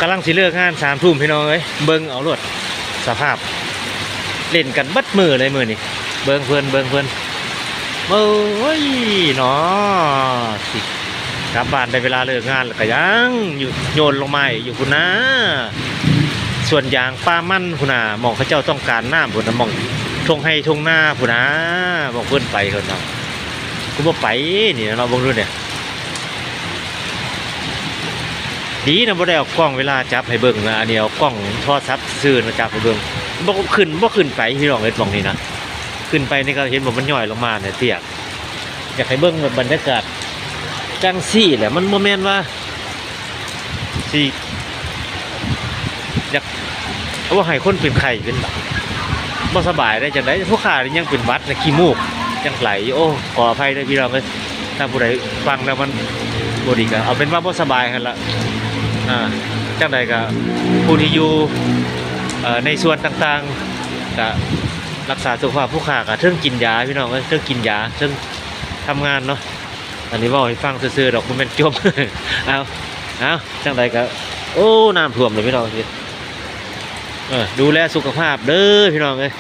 ກຳລັງຊິເລີກງານສາມທຸ່ມພີ່ນ້ອງເອີຍ ເບິ່ງເອົາໂລດສະພາບ ຫຼິ້ນກັນເບິດມື້ເລີຍມື້ນີ້ ເບິ່ງເພິ່ນ ເບິ່ງເພິ່ນ ໂອ້ຍເນາະ ຊິກັບບ້ານໄດ້ເວລາເລີກງານແລ້ວ ກະຍັງຢູ່ ໂຍນລົງມາອີກຢູ່ພຸ້ນນາ ສວນຢາງປ່າມັນພຸ້ນນາ ໝ່ອງເຂົາເຈົ້າຕ້ອງການນ້ຳພຸ້ນນະ ໝ່ອງທົ່ງໄຮ່ທົ່ງນາພຸ້ນນາ ໝ່ອງເພິ່ນໄປພຸ້ນນະ ຄືບໍ່ໄປນີ້ເນາະ ເບິ່ງດູນີ້ ດີນະບໍ່ໄດ້ເອົາກ້ອງເວລາຈັບໃຫ້ເບິ່ງນະ ອັນນີ້ເອົາກ້ອງໂທລະສັບຊື່ນະຈັບໃຫ້ເບິ່ງ ບໍ່ຂຶ້ນ ບໍ່ຂຶ້ນໄປພີ່ນ້ອງເອີຍ ໝ່ອງນີ້ນະ ຂຶ້ນໄປນີ້ກໍເຫັນບໍ່ ມັນຍ້ອຍລົງມານີ້ເຕ້ຍ ຢາກໃຫ້ເບິ່ງແບບບັນຍາກາດຈັ່ງຊີ້ແຫຼະ ມັນບໍ່ແມ່ນວ່າຊິ ຢາກ ເອົາໃຫ້ຄົນເປັນໄຂ້ເປັນບໍ່ສະບາຍໄດ້ຈັ່ງໃດ ຜູ້ຂ້ານີ້ຍັງເປັນຫວັດນະ ຂີ້ມູກຍັງໄຫຼຢູ່ ໂອ້ ຂໍອະໄພເດີພີ່ນ້ອງເອີຍ ຖ້າຜູ້ໃດຟັງແລ້ວມັນບໍ່ດີກໍເອົາເປັນວ່າບໍ່ສະບາຍຫັ້ນລະ ອ່າ ຈັ່ງໃດກໍຜູ້ທີ່ຢູ່ ເອີ ໃນສ່ວນຕ່າງໆ ກໍ ລັກສາສຸຂະພາບ ຜູ້ຂ້າກໍເທິງກິນຢາພີ່ນ້ອງເອີຍ ເທິງກິນຢາ ເທິງທຳງານເນາະ ອັນນີ້ເວົ້າໃຫ້ຟັງຊື່ໆດອກ ບໍ່ແມ່ນຈົມ ເອົາ ເອົາ ຈັ່ງໃດກໍ ໂອ້ ນ້ຳຖ້ວມເລີຍພີ່ນ້ອງ ເອີ ດູແລສຸຂະພາບເດີພີ່ນ້ອງເອີຍ